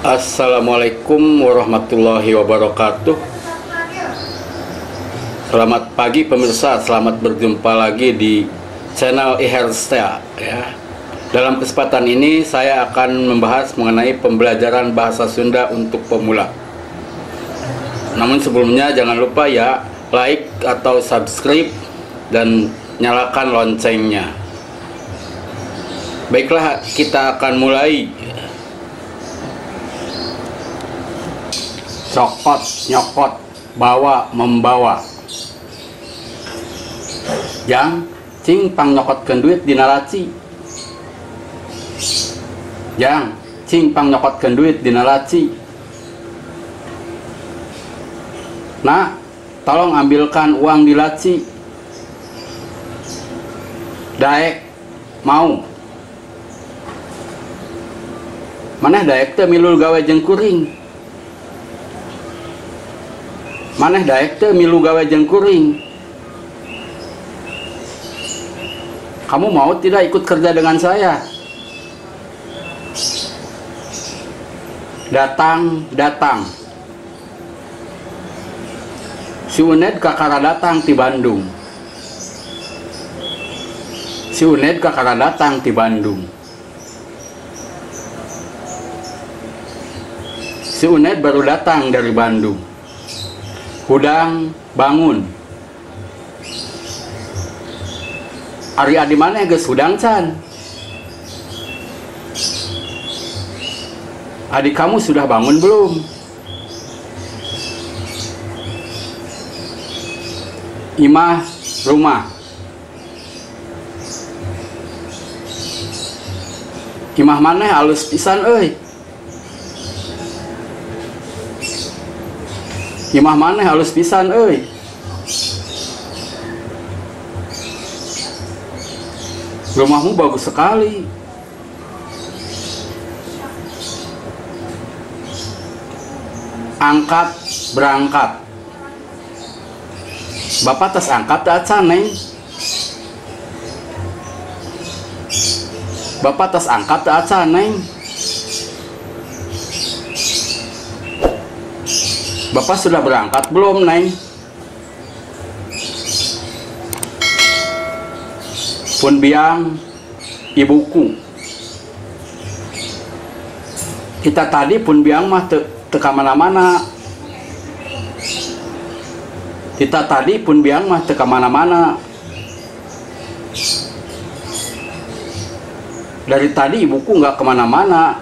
Assalamualaikum warahmatullahi wabarakatuh. Selamat pagi pemirsa, selamat berjumpa lagi di channel Ihersta ya. Dalam kesempatan ini saya akan membahas mengenai pembelajaran bahasa Sunda untuk pemula. Namun sebelumnya jangan lupa ya, like atau subscribe dan nyalakan loncengnya. Baiklah, kita akan mulai. Cokot, nyokot, bawa, membawa. Jang, cing pang nyokotkeun duit dina laci. Jang, cing pang nyokotkeun duit dina laci. Nak, tolong ambilkan uang di laci. Daek, mau. Maneh daek teu milu gawe jeung kuring. Maneh daek teu milu gawe jeung kuring. Kamu mau tidak ikut kerja dengan saya? Datang, datang. Si Uned kakara datang ti Bandung. Si Uned kakara datang ti Bandung. Si Uned baru datang dari Bandung. Hudang, bangun. Ari adi maneh geus hudang can? Adik kamu sudah bangun belum? Imah, rumah. Imah maneh alus pisan euy. Imah maneh halus pisan euy. Rumahmu bagus sekali. Angkat, berangkat. Bapak tas angkat teu acan, Neng. Bapak tas angkat teu acan, Neng. Bapak sudah berangkat belum, Neng? Pun biang ibuku. Kita tadi pun biang mah teu ka mana-mana. Kita tadi pun biang mah teu ka mana-mana. Dari tadi ibuku nggak kemana-mana.